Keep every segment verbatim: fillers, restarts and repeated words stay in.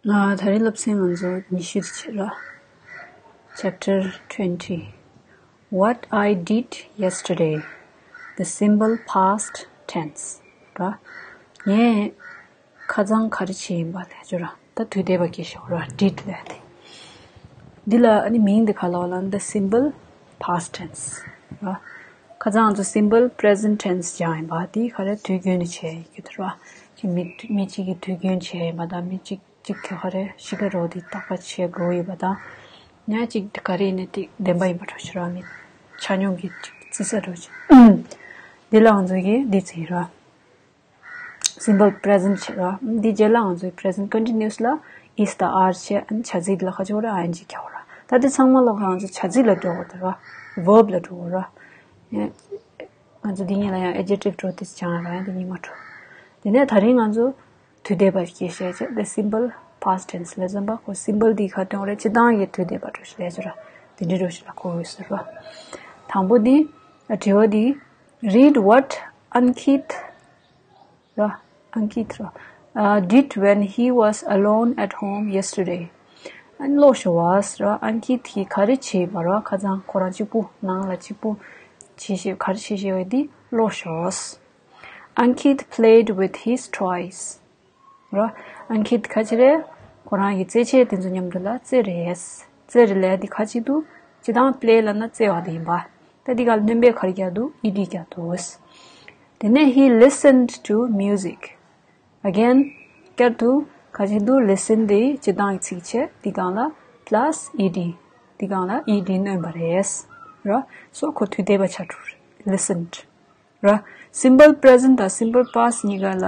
ཨ། ད་རེས་སློབ་ཚན་ང་ཚོ་ཉི་ཤུ་དེ་བྱེད་ར། Chapter twenty. What I did yesterday. The simple past tense. ར། ངས་ཁ་སང་ག་རེ་བྱས་ཡིན་པ་ལབ་རྒྱུ་ར། ད་དུས་འདས་པ་སྐད་ཆ་ར། did ལབ་དེ། འདི་ལ་ཨ་ནི་མིང་འདི་ག་ལབ་ལབ་ན། The simple past tense. ར། ཁ་སང་ང་ཚོ་simple present tense སྦྱངས་ཡིན་པ། དེ་ག་རེ། དུས་རྒྱུན་ནས་བྱས་ཡོད་ར། ཅིག་མི་མི་གཅིག་གིས་དུས་རྒྱུན་བྱས་ཡིན་པ་དང་། མི་གཅིག་གཅིག་ག་རེ་གཞིས་ཀ་རོ་དེ་རྟག་པར་བྱེད་དགོས་ཡོད་པ་དང་། ཡང་གཅིག་ག་རེ་ཡིན་ན་དེ་བདེན་པ་ཡིན་པ་འདྲ་ཞིག་ར། མི་ཆ་སྙོམས་ཀྱི་ཅིག་བརྩི་ས་འདྲ་ཞིག་འདི་ལ་ང་ཚོ་གིས་འདི་བརྩི་ཡིན་ར། simple present བྱེད་ར། འདི་རྗེས་ལ་ང་ཚོའི་present continuous ལ་is དང་are བྱས། བྱ་ཚིག་འདི་ལ་ག་ཅིག་ཡོད་ར། ing རྒྱག་དགོས་ར། ད་འདི་ཚང་མ་ལ་ང་ཚོ་བྱ་ཚིག་ལ་འགྲོ་དགོས་ར། verb ལ་འགྲོ་དགོས་ར། ང་ཚོ་འདི་གཉིས་ལ་ཡང་adjective འགྲོ་དེ་སྦྱངས་ར། ཡང་འདི་གཉིས་མ་འགྲོ། དེ་ནས་ད་རིང་ང་ཚོ་དུས་འདས་པ་སྐད་ཆ་བཤད་བྱས། the simple past tense ལ་བརྩོན་པ། ཁོ་simple འདི་ག་སྟོན་རེད། སྤྱིར་བཏང་གི་དུས་འདས་པ་འདྲ་ཞིག་ལབ་རྒྱུ་ར། དེ་འདྲ་འདྲ་ཞིག་ལ་གོ་དགོས་ཟེར་བ། དང་པོ་འདི། དྲི་བ་འདི། Read what Ankit ར། Ankit ར། Uh, did when he was alone at home yesterday. ཨ་ནི་ཀློག་ཤོག་ར། Ankit གིས་ག་རེ་བྱས་པ་ར། ཁ་སང་ཁོ་རང་གཅིག་པུ་ནང་ལ་གཅིག་པུ་བྱས་བྱས་ག་རེ་བྱས་བྱས་པ་འདི་ཀློག་ཤོག Ankit played with his toys. ར། Ankit ག་ཅི་རེད། ཁོ་རང་གི་རྩེད་ཆས་དེ་ཚོ་མཉམ་དུ་ལ་རྩེ་རེད། རྩེ་རེད་ལབ་དེ་ག་ཅི་འདུག་སྤྱིར་བཏང་play ལབ་ན་རྩེ་བ་དེ་ཡིན་པ། ད་འདི་ག་ལ་སྣོན་པ་ག་རེ་རྒྱག་འདུག ed རྒྱག་འདུག་དེ་ནས་he listened to music. Again བསྐྱར་དུ་ག་ཅི་འདུག listen དེ་སྤྱིར་བཏང་གི་ཚིག་བྱས། འདི་སྒང་ལ་plus ed། འདི་སྒང་ལ་ed སྣོན་པ་རེད། ར། སོ་ཁོ་དུས་འདས་པ་ཆགས་འགྲོ་རེད། listened ར། simple present དང་simple past གཉིས་ཀ་ལ་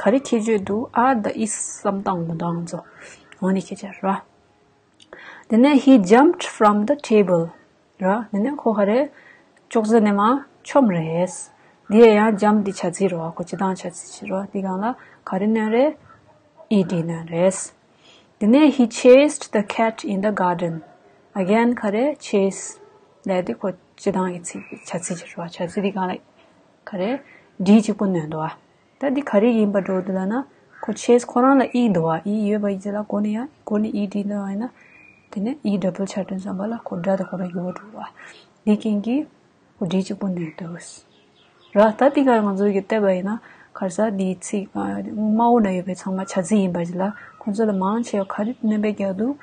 ག་རེ་ཁྱད་ཆོས་འདུག are དང་is བསམ་བཏང་མི་འདུག་ང་ཚོ། འོ་ནི་ཁྱད་ཆོས་ར། དེ་ནས་he jumped from the table ར། དེ་ནས་ཁོ་ག་རེ། ཅོག་ཙེ་ནས་མར་མཆོངས་རེད། འདི་ཡང་jump འདི་བྱ་ཚིག་རེད་བ། ཁོ་སྤྱིར་བཏང་བྱ་ཚིག་ཅིག་རེད་བ། འདི་སྒང་ལ་ག་རེ་སྣོན་རེད། ed སྣོན་རེད། དེ་ནས་he chased the cat in the garden. Again ག་རེ། chase ལབ་དེ་ཁོ་སྤྱིར་བཏང་གི་ཚིག་བྱ་ཚིག་ཅིག་རེད་བ། བྱ་ཚིག་འདི་སྒང་ལ་ག་རེ། ed གཅིག་པོ་སྣོན་འདུག་བ། ད་འདི་ག་རེ་ཡིན་པ་འགྲོ་འདུག་ལབ་ན། ཁོ་chase ཁོ་རང་ལ་e འདུག་བ། e ཡོད་པ་ཡིན་ཙང་ལ་མགོ་ནས་ཡང་མགོ་ནས་ed འདོན་པ་ཡིན་ན། དེ་ནས་e double ཆགས་དུས་ཙམ་པ་ལ་ཁོ་སྒྲ་དེ་ཁོ་རང་འགྱུར་བ་འགྲོ་བ། འདི་རྐྱེན་གྱིས་ཁོ་ed གཅིག་པོ་སྣོན་འདུག་ར། ད་འདི་ག་ང་ཚོ་གི་བལྟས་པ་ཡིན་ན། ག་རེ་ཟ། འདིའི་ཚིག་དམར་པོ་ན་ཡོད་པའི་ཚང་མ་བྱ་ཚིག་ཡིན་པ་ཞིག་ལ། ཁོ་ཚོ་ལ་མང་ཆེ་བ་ག་རེ་སྣོན་པ་རྒྱག་འདུག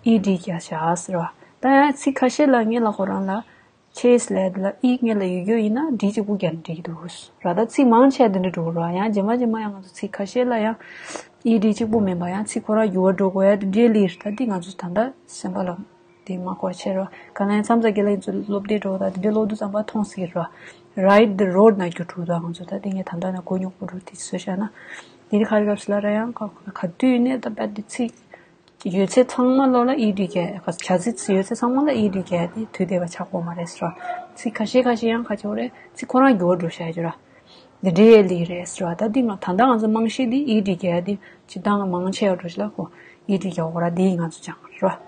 ed རྒྱག་བཞག་ཟེར་བ། ད་ཡང་ཚིག་ཁ་ཤས་ལ་ངེད་ལ་ཁོ་རང་ལ་chase ལབ་དེ་ལ་e ངེད་ལ་ཡོད་རྒྱུ་ཡིན་ན་ed གཅིག་པུ་རྒྱག་ན་འགྲིག་གི་འདུག་ར། ད་ཚིག་མང་ཆེ་བ་དེ་འདྲ་འགྲོ་ར། ཡང་རྗེས་མ་རྗེས་མ་ཡང་ང་ཚོ་ཚིག་ཁ་ཤས་ལ་ཡང་ed གཅིག་པུ་མིན་པ་ཡང་ཚིག་ཁོ་རང་འགྱུར་བ་འགྲོ་དགོས་ཡ་དེ་འདྲའི་ལི་ར། ད་འདི་ང་ཚོ་ད་ལྟ་སེམས་པ་ལ་དེ་མ་གོ་ཆེ་ར། ག་ལ་ཡང་མཚམས་མཚམས་རྒན་ལགས་ཚོ་སློབ་དེབ་འགྲོ་ད་དེ་འདྲའི་ཀློག་དུས་ཙམ་པ་མཐོང་སྲིད་ར། Ride the road ན་འགྱུར་འགྲོ་ད་ང་ཚོ་ད་དེ་ངས་ད་ལྟ་ན་མགོ་རྙོག་པོ་འགྲོ་དེ་བཟོས་བཞག་ན། དེ་རིང་ཁ་རི་སྐབས་སུ་ལ་ར་ཡང་ག་ག་དུས་ནས་ད་བད་དེ་ཚིག་ཡོད་ཚད་ཚང་མ་ལོ་ལ་ed རྒྱག་བྱ་ཚིག་ཡོད་ཚད་ཚང་མ་ལ་ed རྒྱག་དེ་དུས་འདས་པ་ཆགས་དགོས་མ་རེད་ཟེར་བ། ཚིག་ཁ་ཤས་ཁ་ཤས་ཡང་ཁ་ཆེ་བ་རེད། ཚིག་ཁོ་རང་འགྱུར་བ་འགྲོ་བཞག་ཡོད་ར། འདི་འདྲའི་ལི་རེད་ཟེར་བ། ད་འདི་ང་ད་ལྟ་ང་ཚོ་རྨང་གཞི་འདི་ed རྒྱག་དེ་སྤྱིར་བཏང་མང་ཆེ་བ་འགྲོ་ཞིག་ལ་ཁོ་ed རྒྱག་དགོས་ར། འདི་ང་ཚོ་སྦྱང་ར།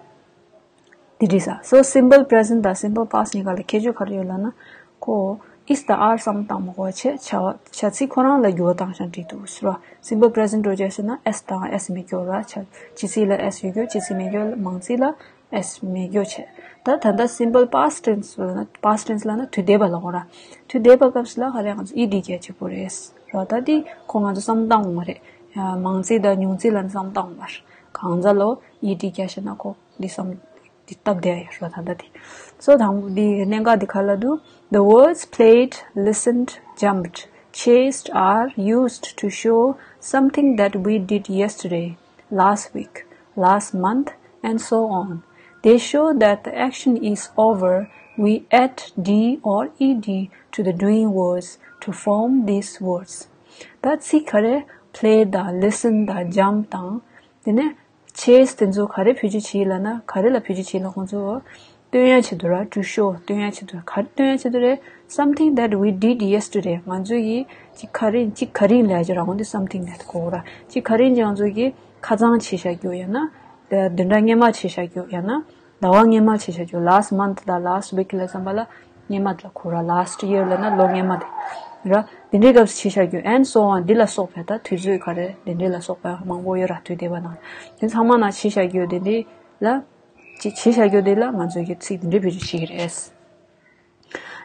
འདི་འདྲ་ས། So simple present དང་simple past གཉིས་ཀ་ལ་ཁྱད་ཆོས་ག་རེ་ཡོད་ལབ་ན། ཁོ་is དང་are བསམ་བཏང་མ་དགོས་བྱས། བྱ་བ་བྱ་ཚིག་ཁོ་རང་ལ་འགྱུར་བ་བཏང་ཤག་འགྲིག་འདུག་ཟེར་བ། simple present འགྲོ་བྱས་ཟེར་ན་s དང་s མི་འགྱུར་ར། བྱ་ཕྱི་ཚིག་ལ་s ཡོད་རྒྱུ། ཕྱི་ཚིག་མི་འགྱུར། མང་ཚིག་ལ་s མི་འགྱུར་བྱས། ད་ད་ལྟ་simple past tense ལབ་ན། past tense ལབ་ན་དུས་འདས་པ་ལ་གོ་ར། དུས་འདས་པ་སྐབས་སུ་ལ་ག་རེ་ང་ཚོ་ed རྒྱག་གཅིག་པོ་རེད་ཟེར་བ། ད་འདི་ཁོ་ང་ཚོ་བསམ་བཏང་འོང་བ་རེད། མང་ཚིག་དང་ཉུང་ཚིག་ལ་བསམ་བཏང་འོང་བ་རེད། གང་ཚ་ལོ་ed རྒྱག་ཤེ་ན་ཁོ། འདི་བསམ། འདི་སྟབས་བདེ་ཡོད་རོ་ད་ལྟ་དེ། So དང་པོ་འདི་གནད་འགག་འདི་ག་ལ་འདུག The words played, listened, jumped, chased are used to show something that we did yesterday, last week, last month, and so on. They show that the action is over, we add d or ed to the doing words to form these words. ད་ཚིག་ག་རེ། play དང་listen དང་jump དང་། དེ་ནས་chase དེ་ཚོ་ག་རེ་བེད་སྤྱོད་བྱེད་ལབ་ན། ག་རེ་ལ་བེད་སྤྱོད་བྱེད་ལབ་ཁོང་ཚོ། སྟོན་ཡ་ཆེད་དུ་ར། to show སྟོན་ཡ་ཆེད་དུ། ག་རེ་སྟོན་ཡ་ཆེད་དུ་རེད། Something that we did yesterday. ང་ཚོ་ཡིས་ཅིག་ག་རེ་ཅིག་ག་རེ་ལབ་ཀྱི་ར། འོན་ཏེ་something that གོ་ར། ཅིག་ག་རེ་ཅིག་ང་ཚོ་གིས་ཁ་སང་བྱས་བཞག་རྒྱུ་ཡང་ན། བདུན་ཕྲག་སྔོན་མ་བྱས་བཞག་རྒྱུ་ཡང་ན། ཟླ་བ་སྔོན་མ་བྱས་བཞག་རྒྱུ། last month དང་last week ལབ་ཙམ་པ་ལ་སྔོན་མ་དེ་ལ་གོ་ར། last year ལབ་ན་ལོ་སྔོན་མ་དེ། ར། དེ་འདྲའི་སྐབས་སུ་བྱས་བཞག་རྒྱུ། and so on འདི་ལ་སོགས་པའི་ད་དུས་ཚོད་ག་རེ་དེ་འདྲའི་ལ་སོགས་པ་མང་པོ་ཡོད་ར། དུས་འདས་པ་ནང་དེ་ཚང་མ་ནང་བྱས་བཞག་རྒྱུ་དེ་འདི་ལ་ཅི་བྱས་བཞག་རྒྱུ་དེ་ལ་ང་ཚོས་ཀྱི་ཚིག་དེ་འདྲའི་བེད་སྤྱོད་བྱེད་ཀྱི་རེད།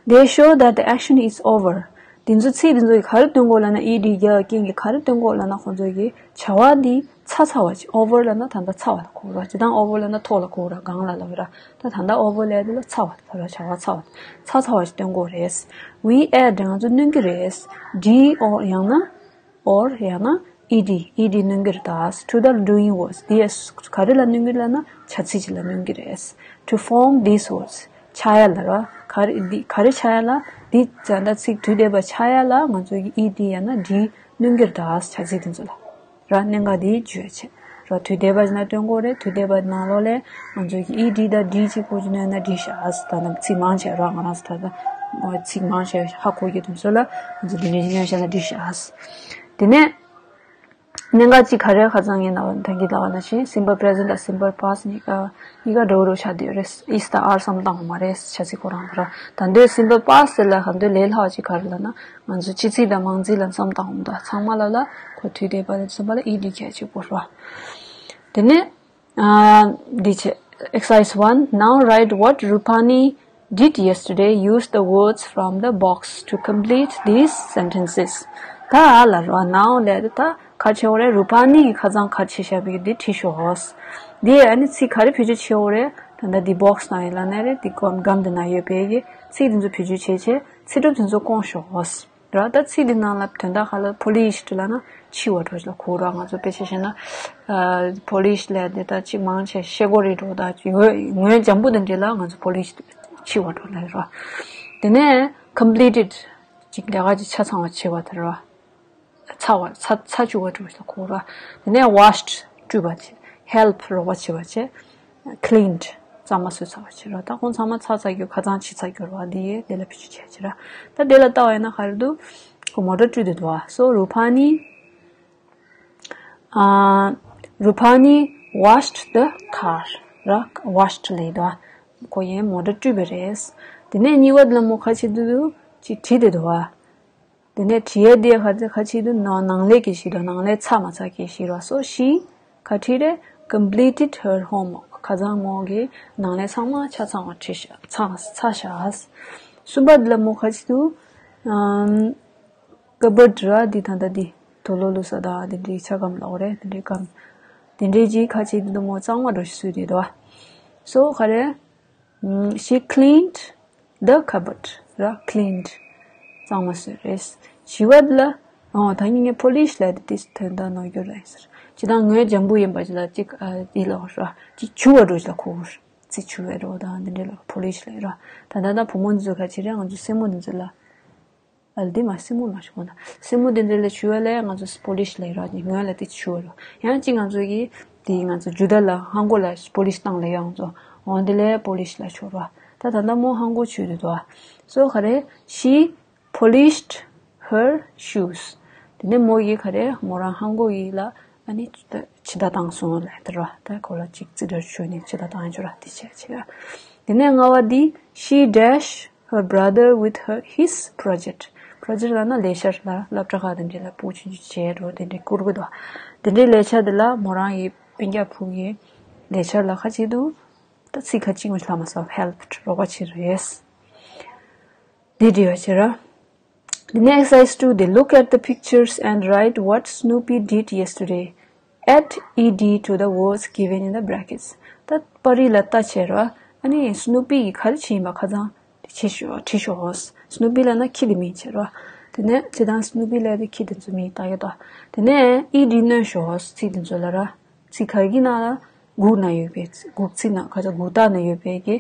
They show that the action is over. དེ་ཚོ་ཚིག་དེ་ཚོ་གིས་ག་རེ་སྟོན་གོ་ལབ་ན། ed རྒྱག་རྐྱེན་གྱིས་ག་རེ་སྟོན་གོ་ལབ་ན། ཁོང་ཚོ་གིས་བྱ་བ་འདི་ཚར་ཚར་བ་ཅིག over ལབ་ན་ད་ལྟ་ཚར་བ་ལ་གོ་ར། སྤྱིར་བཏང་over ལབ་ན་ཐོག་ལ་གོ་ར། སྒང་ལ་ལབ་ར། ད་ད་ལྟ་over ལབ་དེ་ལ་ཚར་བ་ལབ་ར། བྱ་བ་ཚར་བ། ཚར་ཚར་བ་ཅིག་སྟོན་གོ་རེད། We add ང་ཚོ་སྣོན་གྱི་རེད། ed or ཡང་ན or ཡང་ན་ed ed སྣོན་གྱི་རེད། ད་to the doing words དེ་ག་རེ་ལ་སྣོན་གྱི་ལབ་ན་བྱ་ཚིག་ཅིག་ལ་སྣོན་གྱི་རེད། To form these words ཆགས་ཡ་ལ་ར། ག་རེ་འདི་ག་རེ་ཆགས་ཡ་ལ། འདི་ད་ལྟ་ཚིག་དུས་འདས་པ་ཆགས་ཡ་ལ་ང་ཚོ་གིས་ed ཡང་ན་ed སྣོན་གྱི་རེད། ད་བྱ་ཚིག་དེ་ཚོ་ལ་ར། གནད་འགག་འདི་བརྗོད་བྱེད་ར། དུས་འདས་པ་ཅིག་ན་སྟོན་གོ་རེད། དུས་འདས་པ་ནང་ལོགས་ལ་ང་ཚོ་གིས་ed དང་ed གཅིག་པོ་ཅིག་སྣོན་ན་ed བྱས། ད་ནི་ཚིག་མང་ཆེ་ར། ང་རང་ཚོ་ད་ལྟ་ཚིག་མང་ཆེ་ཧ་གོ་གི་དེ་ཚོ་ལ་ང་ཚོ་འདི་འདྲ་ཞིག་སྣོན་བྱས་ན་ed བྱས། དེ་ནས་གནད་འགག་གཅིག་ག་རེ་ཁ་སང་ངས་ད་གིན་ལབ་པ་ནང་བཞིན་simple present དང་simple past གཉིས་ཀ་གཉིས་ཀ་འདྲ་བོ་འདྲ་བོ་ཆགས་བསྡད་ཡོད་རེད། is དང་are བསམ་བཏང་བ་མ་རེད། བྱ་ཚིག་ཁོ་རང་ལ་ར། ད་འདོད་simple past ལ་ག་འདོད་ལས་སླ་བ་ཅིག་ག་རེ་ལབ་ན། ང་ཚོ་སྤྱི་ཚིག་དང་མང་ཚིག་ལ་བསམ་བཏང་བ་དང་ཚང་མ་ལ་ལ་ཁོ་དུས་འདས་པ་ལ་བསམ་པ་ལ་ed གལ་ཆེ་པོ་ར། དེ་ནས་ཨ། འདི་བྱས། Exercise one. Now write what Rupani did yesterday. Use the words from the box to complete these sentences. ད་ཨ་ལ་རོ། now ལས་ད་ག་བྱེད་འོ་རེད། རུ་པ་ནི་གིས་ཁ་སང་ག་བྱས་བཞག་པའི་འདི་བྲིས་ཤོག་འདི་ཨ་ནི་ཚིག་ག་རེ་བེད་སྤྱོད་བྱེད་འོ་རེད། ད་ལྟ་འདི་box ནང་ཡོད་ལབ་ན་རེད། འདི་སྒམ་སྒམ་འདི་ནང་ཡོད་པའི་གི་ཚིག་འདི་ཚོ་བེད་སྤྱོད་བྱས་བྱས་ཚིག་གྲུབ་དེ་ཚོ་སྐོང་ཤོག་ར། ད་ཚིག་འདི་ནང་ལ་དོན་དག་ག་ལ་polished ལབ་ན་ཕྱི་བ་འདྲ་ཞིག་ལ་གོ་ར། ང་ཚོ་དཔེ་ཆ་བཞག་ན་ཨ་polished ལབ་དེ་ད་ཅིག་མང་ཆེ་ཤེལ་སྒོར་རེ་འདྲ་ད་ཅིག་ངོས་ངོས་འཇམ་པོ་དེ་འདྲ་ལ་ང་ཚོ་polished ཕྱི་བ་འདྲ་ལབ་ར། དེ་ནས་completed ཅིག་ལས་ཀ་ཅིག་ཆ་ཚང་བ་བྱེད་པ་དེ་ར། ཚར་བ་ཚར་ཚར་བཅུག་པ་འདྲ་ཞིག་ལ་གོ་ར། དེ་ནས་washed བཀྲུས་པ་བྱེད། help རོགས་པ་བྱེད་པ་བྱེད། cleaned གཙང་མ་བཟོས་ཚར་བ་བྱེད་ར། ད་ཁོང་ཚང་མ་ཚར་ཚར་རྒྱུ་ཁ་ཚང་བྱས་ཚར་རྒྱུ་ར་བ། འདི་ཡས་དེ་ལ་བེད་སྤྱོད་བྱས་བྱེད་ར། ད་དེ་ལ་ལྟ་བ་ཡིན་ན་ག་རེ་འདུག་ཁོ་མོ་ཊ་བཀྲུས་བསྡད་འདུག་བ། So Rupani ཨ། Rupani washed the car ར། washed ལབ་འདུག་བ། ཁོ་ཡས་མོ་ཊ་བཀྲུས་པ་རེད། དེ་ནས་གཉིས་པ་དེ་ལ་མོ་ག་བྱེད་འདུག་ཅིག་བྲིས་བསྡད་འདུག་བ། དེ་ནས་བྲིས་ཡས་དེ་ག་ཚོད་ག་ཅིག་འདུག་ནང་ནང་ལས་ཀྱི་ཞིག་དང་ནང་ལས་ཚར་མ་ཚར་གྱི་ཞིག་ར། So she ག་བྲིས་རེད། completed her homework ཁ་སང་མོ་གིས་ནང་ལས་ཚང་མ་ཆ་ཚང་བ་བྲིས་ཤག་ཚང་ཚར་ཤག་གསུམ་པ་འདི་ལ་མོ་ག་ཅིག་འདུག་ཨམ། cupboard ར། འདི་ད་ལྟ་འདི་དུག་ལོག་བླུགས་ས་དང་འདི་འདྲའི་ཆ་སྒམ་ལབ་དགོས་རེད། འདི་འདྲའི་སྒམ། འདི་འདྲའི་ཅིག་ག་ཅིག་འདུག་མོ་གཙང་མ་འདྲ་ཞིག་བཟོས་བསྡད་འདུག So ག་རེ། ཨམ། She cleaned the cupboard ར། cleaned གཙང་མ་བཟོས་རེད། བཞི་པ་འདི་ལ། ཨོ་ད་ངས་ངས་polish ལབ་དེ་དེ་དོན་དག་ནོར་རྒྱུ་རེད་ཟེར། ཅི་ད་ངོས་འཇམ་པོ་ཡིན་པ་ཅིག་ལ་ཅིག་ཨ་འདི་ལ་ར་ཅིག་བྱུག་པ་འདྲ་ཞིག་ལ་གོ་རྩི་བྱུག་པའི་རོ་དང་འདི་འདྲ་ལ་polish ལབ་ར། ད་ད་ད་བུ་མོ་འདི་ཚོ་ག་ཅིག་རེད། ང་ཚོ་སེན་མོ་འདི་ཚོ་ལ། ཨ་འདི་མ་སེན་མོ་མ་ཞུ་གོ་ན། སེན་མོ་དེ་འདྲ་ལ་བྱུག་པ་ལས་ང་ཚོ་polish ལབ་ར། ནི་ངོས་ལ་དེ་བྱུག་པ་རོ། ཡང་གཅིག་ང་ཚོ་གི་དེ་ང་ཚོ་ཇུ་ད་ལ་ཧང་གོ་ལ་polish བཏང་ལ་ཡང་ཚོ་འོ་འདི་ལས་polish ལ་བྱུག་རོ། ད་ད་ལྟ་མོ་ཧང་གོ་བྱུག་དུས་དོ། So ག་རེ། She polished her shoes དེ་ནས་མོ་གི་ག་རེ་མོ་རང་ཧང་གོ་ཡི་ལ་ཨ་ནི་ཕྱི་ད་བཏང་སོང་ལ་དེ་ར། ད་ཁོ་ལ་གཅིག་རྩི་འདྲ་བྱུག་ནས་ཕྱི་ད་བཏང་ཡོད་ར། དེ་བྱས་བྱས་ར། དེ་ནས་ལྔ་བ་འདི། She dash her brother with her his project. project ལབ་ན་ལས་འཆར་ལ་སློབ་གྲྭ་ཁག་དེ་འདྲ་ལ་ཕྲུ་གུ་ཆུང་ཆུང་བྱས་འགྲོ་དེ་འདྲ་བསྐུར་གི་འདུག་དེ་འདྲའི་ལས་འཆར་དེ་ལ་མོ་རང་ཡི་སྤུན་ཀྱག་ཕྲུ་གུའི་ལས་འཆར་ལ་ཁ་ཅིག་འདུག་ད་ཚིག་ཁ་ཅིག་མ་ལྷག་མ་སོགས་helped རོགས་པ་བྱེད་རེད། འདི་འདྲ་བྱས་ར། The next exercise two, they look at the pictures and write what Snoopy did yesterday. Add ed to the words given in the brackets. ད་པར་རིས་ལ་ལྟ་བྱས་ར། ཨ་ནི་སི་ནུ་པི་ཡིས་ག་རེ་བྱས་ཡིན་པ་ཁ་སང་དེ་བྱེད་ཤོག་བྲིས་ཤོག་སི་ནུ་པི་ལབ་ན་ཁྱི་དེ་མིང་བྱས་ར། དེ་ནས་ཇི་ལྟར་སི་ནུ་པི་ལབ་དེ་ཁྱི་དེ་ཚོ་མིང་བཏགས་ཡོད་དོ། དེ་ནས་ed སྣོན་ཤོག་ཚིག་དེ་ཚོ་ལ་ར། ཚིག་ག་གི་ནང་ལ་སྒུག་ན་ཡོད་པའི་སྒུག་ཚིག་ནང་ཁ་ཚ་སྒུག་རྟགས་ན་ཡོད་པའི་གི་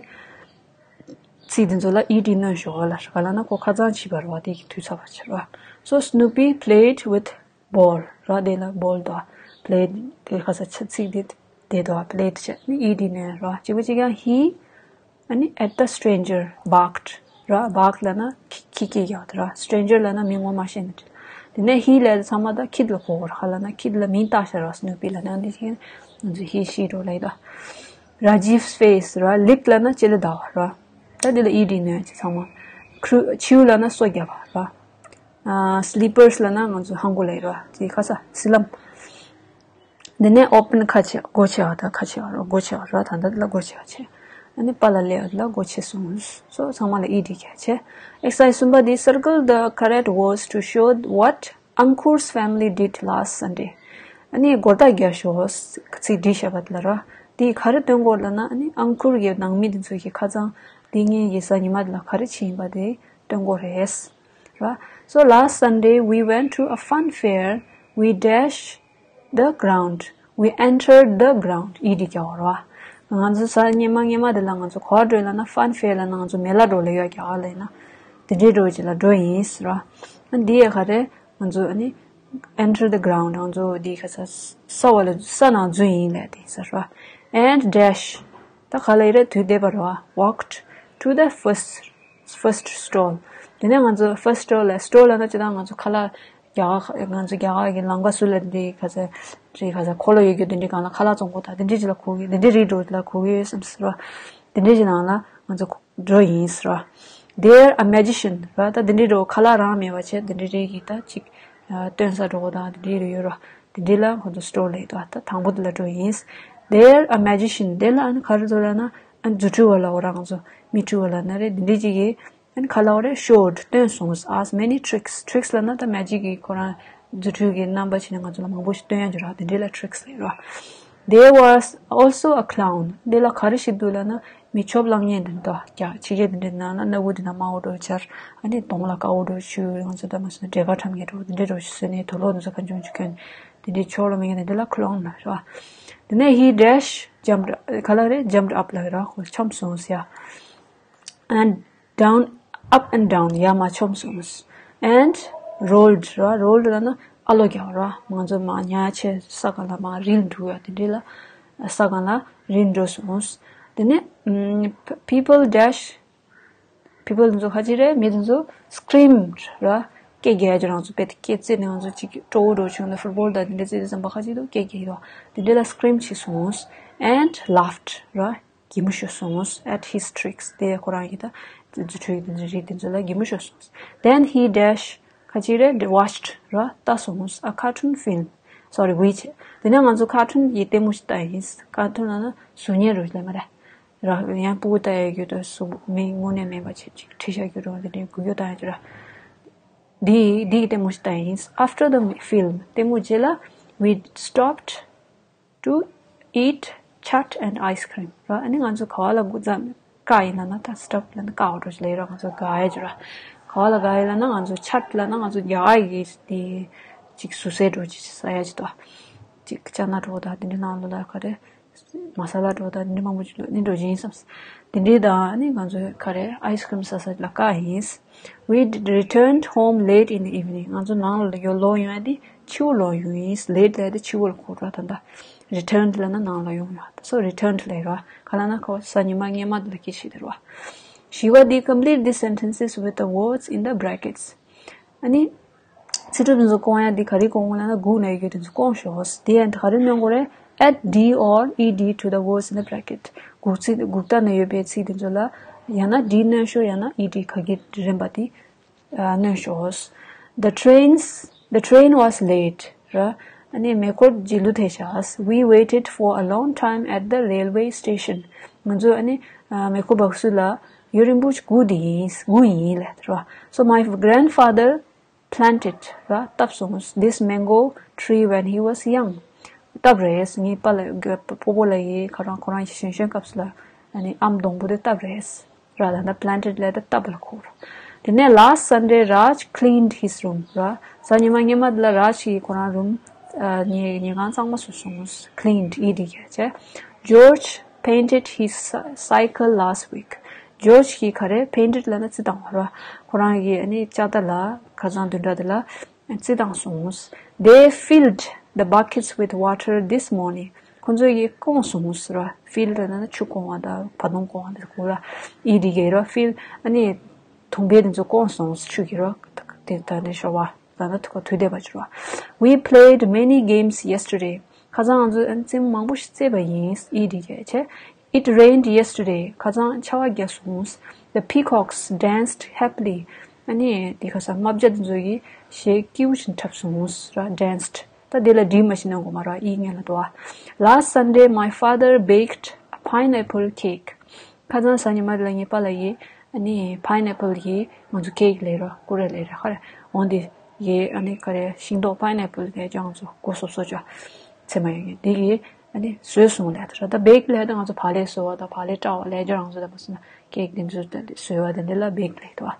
ཚིག་དེ་ཚོ་ལ་ed སྣོན་ཤོག་ལ་ག་ལབ་ན་ཁོ་ཁ་སང་བྱས་པ་རེད་བ། དེ་གི་དུས་ཚོད་བར་བྱས་རེད་བ། So Snoopy played with ball ར། དེ་ལ་ball དོ། played དེ་ཁ་ས་ཆ་ཚིག་དེ་དེ་དོ། played བྱས་ནི་ed སྣོན་ར། གཅིག་པ་གཅིག་རྐྱང་he ཨ་ནི་at the stranger barked ར། bark ལབ་ན་ཁྱི་ཁྱི་སྐད་རྒྱག་དེ་ར། stranger ལབ་ན་མི་ངོ་མ་ཤེས་ནི་དེ། དེ་ནས་he ལབ་དེ་ཚང་མ་ད་ཁྱི་ལ་གོ་གོ་ར། ག་ལབ་ན་ཁྱི་ལ་མིང་བཏགས་ཤག་ར། སི་ནུ་པི་ལབ་ན་འདི་ཁྱི་ང་ཚོ་he she འགྲོ་ལབ་ཡོད་དོ། Rajiv's face ར། lick ལབ་ན་ལྕེ་ལ་བརྡབས་པ་ར། ད་འདི་ལ་ed སྣོན་བྱས་ཚང་མ། ཁྲུ་ཆིའུ་ལབ་ན་སོ་བརྒྱབ་པ་ར། ཨ་སི་ལི་པར་སི་ལབ་ན་ང་ཚོ་ཧང་གོ་ལ་ཡོད་ར། དེ་ཁ་ས་སི་ལམ། དེ་ནས་ཨོ་པན་ཁ་ཕྱེ། སྒོ་ཕྱེ་བ་དང་ཁ་ཕྱེ་བ་ར། སྒོ་ཕྱེ་བ་ར། ད་ལྟ་ལ་སྒོ་ཕྱེ་བ་བྱས། ཨ་ནི་པ་ལ་ལེ་བ་ལ་སྒོ་ཕྱེ་སོང་། སོ་ཚང་མ་ལ་ཨི་ཌི་རྒྱག་བྱས། Exercise གསུམ་པ་འདི། Circle the correct words to show what Ankur's family did last Sunday. ཨ་ནི་སྒོར་རྟགས་རྒྱག་ཤོག་ཚིག་བྲིས་བཞག་པ་དེ་ལ་ར། དེ་ག་རེ་སྟོན་དགོས་ལབ་ན། ཨ་ནི་ཨང་ཁུར་གྱི་ནང་མི་དེ་ཚོ་གི་ཁ་རྩང་དེ་ངེད་ཀྱི་གཟའ་ཉི་མ་དེ་ལ་ག་རེ་བྱས་ཡིན་པ་དེ་སྟོན་དགོས་རེད་ར། So last Sunday we went to a fun fair. We dashed the ground. We entered the ground. ཨི་ཌི་རྒྱག་པ་ར། ང་ཚོ་གཟའ་ཉི་མ་སྔོན་མ་དེ་ལ་ང་ཚོ་ག་པར་འགྲོ་ཡིན་ལབ་ན། ཕན་ཕེར་ལབ་ན་ང་ཚོ་མེ་ལ་འགྲོ་ལབ་ཡོད། རྒྱ་གར་ལ་ཡིན་ན་དེ་འདྲའི་འགྲོ་ཅིག་ལ་འགྲོ་ཡིན་ར། ཨ་འདི་ཡ་ག་རེ། ང་ཚོ་ཨ་ནི་enter the ground. ང་ཚོ་འདི་ག་ས་ས་བ་ལ་ས་ནང་འཛུལ་ཡིན་ལབ་དེ་ས་ར། And dash. ད་ག་ལ་ཡི་རེད། དུས་འདས་པ་ར། Walked to the first first stall. དེ་ནས་ང་ཚོ་first stall ལ། སི་ཊོལ་ལབ་ན་ཅི་ད་ང་ཚོ་ཁ་ལག་རྒྱ་གར། ང་ཚོ་རྒྱ་གར་གྱི་ལམ་ཁ་ཟུར་ལ་འདི་ག་ས་རི་ག་ས་འཁོར་ལོ་ཡོད་རྒྱུ་དེ་འདྲའི་སྒང་ལ་ཁ་ལག་བཙོང་གོ་ད་དེ་འདྲའི་ཅིག་ལ་གོ་གི། དེ་འདྲའི་རིགས་འགྲོ་ལ་གོ་གི་ཡོད་བསམ་ཟེར་བ། དེ་འདྲའི་ཅིག་ནང་ལ་ང་ཚོ་འགྲོ་ཡིན་ཟེར་བ། There a magician ར། ད་དེ་འདྲའི་འགྲོ་ཁ་ལག་རང་མེད་པ་བྱས། དེ་འདྲའི་རིགས་ཀྱི་ད་ཅིག་སྟོན་ས་འགྲོ་གོ་ད་དེ་འདྲའི་རིགས་ཡོད་ར། དེ་འདྲའི་ལ་ང་ཚོ་སི་ཊོལ་ལབ་ཡོད་ད། ད་དང་པོ་དེ་ལ་འགྲོ་ཡིན། There a magician. དེ་ལ་ཨ་ནི་ག་རེ་འགྲོ་ལབ་ན། ཨ་ནི་རྫུ་འཕྲུལ་བ་ལབ་དགོས་ར། ང་ཚོ་མིག་འཕྲུལ་བ་ལབ་ན་རེད། དེ་འདྲའི་ཅིག་གིས་ཨ་ནི་ག་ལབ་དགོས་རེད། Showed. སྟོན་སོང་། Us many tricks. Tricks ལབ་ན་ད་མེ་ཇིག་གི་ཁོ་རང་རྫུ་འཕྲུལ་གྱི་རྣམ་པ་བྱས་ནས་ང་ཚོ་ལ་མང་པོ་ཞིག་སྟོན་ཡ་འགྱུར་ར། དེ་འདྲའི་ལ་tricks ལབ་ར། There was also a clown. དེ་ལ་ག་རེ་ཞིག་འདུག་ལབ་ན། མི་ཆོབ་བླངས་མཁན་དེ་འདྲ་རྒྱ་ཕྱི་རྒྱལ་དེ་འདྲའི་ནང་ལ་སྣ་བུག་དེ་ནང་དམར་པོ་འདྲ་སྦྱར། ཨ་ནི་གདོང་ལ་དཀར་པོ་འདྲ་བྱུགས། ང་ཚོ་ད་མ་སོང་ན་འབྲས་དཀར་འཁྲབ་མཁན་འདྲ་དེ་འདྲའི་འདྲ་བཟོས་ནས་དུག་ལོག་དེ་ཚོ་གང་བྱུང་བྱུང་གྱོན། དེ་འདྲའི་ཆོབ་བླངས་མཁན་དེ་འདྲ་ལ་clown ལབ་ར། དེ་ནས་he dash jumped. ག་ལ་རེད། Jumped up ལབ་ར། ཁོ་མཆོངས་སོང་ཟེར་ཡ། And down, up and down. ཡར་མར་མཆོངས་སོང་། And rolled ར། Rolled ལབ་ན་ཨ་ལོ་རྒྱག་ར། ང་ཚོ་མར་ཉལ་བྱས་ས་སྒང་ལ་མར་རིལ་འགྲོ་ཡ་དེ་འདྲའི་ལ། ས་སྒང་ལ་རིལ་འགྲོ་སོང་། དེ་ནས་ཨམ་people dash, people དེ་ཚོ་ག་ཅི་རེད། མི་དེ་ཚོ་screamed ར། སྐད་རྒྱག་རྒྱུ། རང་ཚོ་དཔེ་སྐད་བརྩེ་ནས་ང་ཚོ་ཅིག་སྤྲོ་བོ་འགྲོ་བྱུང་ན་ཕུཊ་བོལ་དང་དེ་འདྲ་རྩེ་དུས་ཙམ་པ་ག་ཅི་འདུག་སྐད་རྒྱག་ཡོད། དེ་འདྲའི་ལ་scream བྱས་སོང་། And laughed ར། གད་མོ་ཤོར་སོང་། At his tricks. དེ་ཁོ་རང་གི་ད་རྫུ་འཕྲུལ་དེ་ཚོ་རིགས་དེ་ཚོ་ལ་གད་མོ་ཤོར་སོང་། Then he dash, ག་ཅི་རེད། Watched ར། ལྟ་སོང་། A cartoon film. Sorry, we. དེ་ནས་ང་ཚོ་ཁ་ཊུན་གྱི་ལྟད་མོ་ཞིག་ལྟ་ཡིན། ཁ་ཊུན་ལབ་ན་གཟུགས་བརྙན་རོ་ལབ་མ་རེད་ར། ཡང་སྤུ་གུ་ལྟ་ཡ་རྒྱུ་དང་གཟུགས་མི་དངོས་གནས་མིན་པ་བྱས་ཅིག་ཁྲིད་བཞག་རྒྱུ་རོ། དེ་འདྲའི་འགུལ་སྐྱོད་ལྟ་ཡ་རྒྱུ་ར། འདི་འདི་གི་ལྟད་མོ་ཞིག་ལྟ་ཡིན། After the film, ལྟད་མོ་རྗེས་ལ། We stopped to eat chaat and ice cream ར། ཨ་ནི་ང་ཚོ་ག་བ་ལ་འགོ་བརྩམས་བཀག་ཡིན་ལབ་ན། ད་stop ལབ་ན་བཀག་འགྲོ་ཞིག་ལབ་ཡོད་ར། ང་ཚོ་དགའ་ཡ་ཅིག་ར། ག་བ་ལ་དགའ་ཡིན་ལབ་ན། ང་ཚོ་chaat ལབ་ན་ང་ཚོ་རྒྱ་གར་གྱི་དེ་ཅིག་ཟུར་ཟའི་འགྲོ་ཅིག་ཟ་ཡ་ཅིག་ད། ཅིག་ཅ་ན་འགྲོ་ད་དེ་འདྲ་ནང་ལོགས་ལ་ག་རེ་མ་ས་ལ་འགྲོ་ད་དེ་འདྲ་མང་པོ་ཅིག་ལོ་ནི་འགྲོ་བཞིན་བསམ། དེ་འདྲའི་ད་ཨ་ནི་ང་ཚོ་ག་རེ་ice cream ཟ་ས་ལ་བཀག་ཡིན། We returned home late in the evening. ང་ཚོ་ནང་ལ་ཡོ་ལོག་ཡོང་ཡ་དེ་ཕྱི་པོ་ལོག་ཡོང་ཡིན། Late ལབ་དེ་ཕྱི་པོ་ལ་གོ་ར། ད་ལྟ་returned ལབ་ན་ནང་ལ་ཡོང་ཡ། So returned ལབ་ར། ག་ལབ་ན་ཁོ་གཟའ་ཉི་མ་སྔོན་མ་དེ་ལ་སྐད་ཆ་དེ་ར། ཞི་བ་འདི། Complete these sentences with the words in the brackets. ཨ་ནི་ཚིག་གྲུབ་དེ་ཚོ་སྐོང་ཡ་དེ་ག་རེ་སྐོང་དགོས་ལབ་ན། སྒུག་ནས་ཡོད་དེ་ཚོ་སྐོང་ཤོག་དེ་ཡང་ག་རེ་སྣོན་དགོས་རེད། Add D or E D to the words in the bracket. སྒུག་ཚིག་སྒུག་རྟགས་ནས་ཡོད་པའི་ཚིག་དེ་ཚོ་ལ་ཡང་ན་D སྣོན་ཤོག་ཡང་ན་E D ག་གི་རན་པ་དེ་སྣོན་ཤོག The trains, the train was late ར། ཨ་ནི་མེ་འཁོར་རྗེས་ལུས་ཐེབས་ཤག We waited for a long time at the railway station. ང་ཚོ་ཨ་ནི་མེ་འཁོར་འབབ་ས་ལ་ཡུན་རིང་པོ་ཞིག་སྒུག་དེ་ཡིན། སྒུག་ཡིན་ལབ་ར། So my grandfather planted ར། བཏབ་སོང་། This mango tree when he was young. བཏབ་རེད། ངའི་པ་ལ་སྤོ་བོ་ལ་ཡི་ཁ་རང་ཁོ་རང་གཞོན་གཞོན་སྐབས་སུ་ལ་ཨ་ནི་ཨམ་སྡོང་པོ་དེ་བཏབ་རེད་ར། ད་ལྟ་planted ལ་ད་བཏབ་ལ་གོ་ར། དེ་ནས་last Sunday Raj cleaned his room ར། གཟའ་ཉི་མ་སྔོན་མ་དེ་ལ་རཱཇ་གིས་ཁོ་རང་རུམ་ཉལ་ཉལ་ཁང་གཙང་མ་བཟོས་སོང་། Cleaned ཨི་ཌི་བྱས། George painted his cycle last week. George གིས་ག་རེ། Painted ལབ་ན་རྩི་བཏང་བ་ར། ཁོ་རང་གི་ཨ་ནི་ལྕགས་རྟ་ལ་ཁ་སང་བདུན་ཕྲག་དེ་ལ་རྩི་བཏང་སོང་། They filled the buckets with water this morning. ཁོ་ཚོ་གིས་བསྐོངས་སོང་ཟེར་བ། Fill ལབ་ན་ཆུ་བསྐོང་བ་དང་བ་དུང་བསྐོང་བ་དེ་གོ་ར། ཨི་ཌི་བྱས་ར། Fill ཨ་ནི་དུང་བས་དེ་ཚོ་བསྐོངས་སོང་ཆུ་གིས་ར། དེ་ད་ནི་ཤོར་བ། ད་ནི་དུས་དེ་བ་ཅིག་ར། We played many games yesterday. ཁ་སང་ང་ཚོས་རྩེད་མོ་མང་པོ་ཞིག་རྩེས་པ་ཡིན། ཨི་ཌི་བྱས། It rained yesterday. ཁ་སང་ཆར་པ་བརྒྱབ་སོང་། The peacocks danced happily. ཨ་ནི་དེ་ཁ་ས་རྨ་བྱ་དེ་ཚོ་གིས་གཞས་སྐྱིད་པོ་ཞིག་འཁྲབ་སོང་ར། Danced། ད་དེ་ལ་འགྲིག་མ་ཤེས་ན་ངོ་མ་ར་ཨི་ངན་ལ་དོ་ཨ། Last Sunday, my father baked a pineapple cake. ཁ་སང་གཟའ་ཉི་མ་དེ་ལ་ངའི་པཱ་ལགས་ཀྱིས་ཨ་ནི་pineapple གྱི་ང་ཚོ་ཁེག་ལས་ར་ཀུ་རེ་ལས་ར་ཁ་རེ་འོང་དེ་གི་ཨ་ནི་ཁ་རེ་ཤིང་ཏོག་pineapple དེ་ཅང་ང་ཚོ་གོ་སོབ་སོབ་ཅོ་ཚེ་མ་ཡོང་གི་དེ་གི་ཨ་ནི་བཟོས་སོང་ལས་ད་ར། ད་bake ལས་ད་ང་ཚོ་བག་ལེབ་བཟོ་བ་ད་བག་ལེབ་བཀྲ་བ་ལས་ཅོ་རང་བཟོ་ད་མ་སོང་ན་ཁེག་དེ་ཚོ་བཟོས་བ་དེ་འདྲ་ལ་bake ལས་དོ་ཨ།